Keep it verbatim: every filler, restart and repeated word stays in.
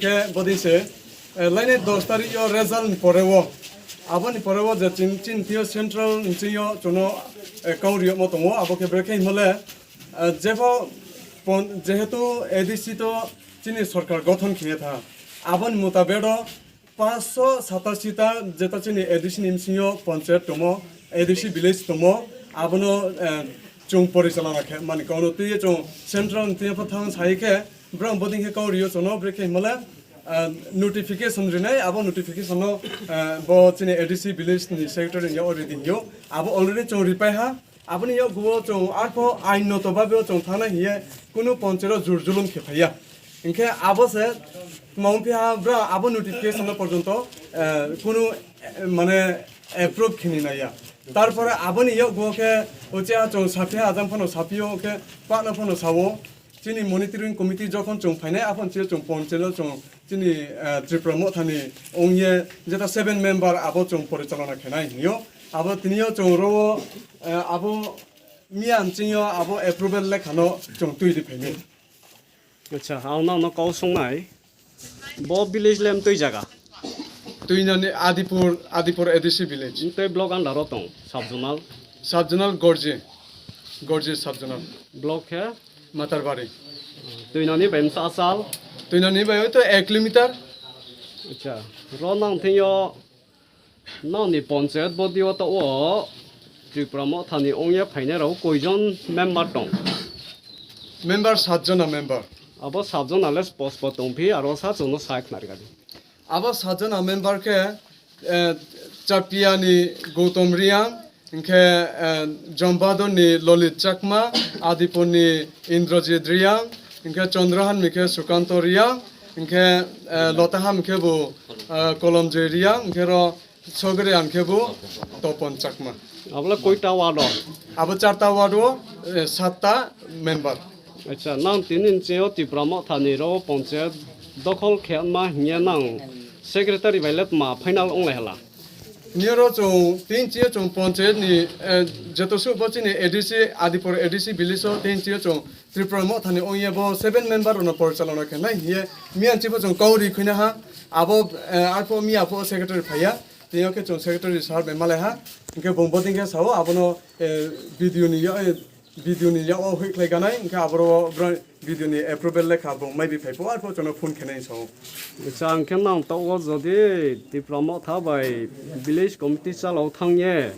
Khe bodin se, eh, laini dos tarik yo result ni pore o, aboni pore o je chin, chin thio central ni ching yo chono, eh, kau riyokmo tongo, abo khe brekhe himole, eh, jepho pon-, jehetu A D C to chini sorkar gothon khiye tha, aboni mutabek o panchsho satasi ta jeta chini A D C ni bsing yo panchayat tomo, A D C village tomo, abono, eh, chung porichalona khe mani kono twi chung central ni twi pha thang sai khe, brang bodin khe kau rio chono brekhe himole, ah, notification rinai, abo notification no, ah, bo chini A D C village ni secretary ni already hingyo, abo already chung ripai ha, aboni yok guo chung arpho ain noto babe chung thana hiye kunu ponchero jur julum khe phaiya. Hinkhe abo se tmang phi ha bra abo notification no porjonto, eh, kunu, eh, mane approve khini naiya. Tarpore aboni yok guo khe uche chung saphi ha ajang phano saphi o khe pano phano sao. Chini monitoring committee jokhon chung phainai, aphon chini chung ponchelo chung chini, eh, Tripura Mothani ongye jeta seven member abo chung porichalona khenai hinyo. Abo tiniyo chung rowo, eh, abo miya nchingyo abo approval lekhano chung twi di phainai. Acha, ang nang no kau songnai. Bo village lem twi jaga. Twinani Adipur, Adipur A D C village. Tei block under o tong, sub zonal. Sub zonal Gorji, Gorji sub zonal. Block khe? Matarbari. Twinani bai msa asal? Twinani bai oito ek kilometer. Acha, ro nang thingyo nang ni ponchayat body o to o Tripura Mothani ongya phainai rok koijon member tong? Member sat jona member. Abo sat jona le post po tong phi aro sa chono sa khnar gadi. Abo sat jona member khe, eh, Chapia ni Gautam Riang, hinkhe, eh, Jombador ni Lolit Chakma, Adipur ni Indrajit Riang, hinkhe Chandrahan ni khe Sukanto Riang, hinkhe, eh, Lotaham khe bo, eh, Kolomjoi Riang, hinkhe ro Sogri ang khe bo Topon Chakma. Abla koita ward o? Abo charta ward o, eh, satta member. Acha, nang tini nche o Tipra Motha ni ro ponchayat dokhol khe ma hinya nang secretary bai let ma final ong lai hala. Niyoro chung tin chio chung ponchayat ni, eh, joto su bo chini A D C, Adipur A D C village o tin chio chung Tripura Motha ni ong ye bo seven member rok no porichalona khe nai hiye miyan chibo chung kau ri khuina ha abo, eh, arpho miya pho secretary phaiya. Tei o khe chwng secretary sir bai malai ha. Hinkhe bung boding khe sao abono, eh, video ni ya-, eh, video ni yak o hoi khlai ganai. Hinkhe aboro bro video ni approval lekha bung mai bi phai pho arpho chwngno phone khenai sao. Acha, ang khe nang tok o jodi Tipra Motha bai village committee chalao thang ye.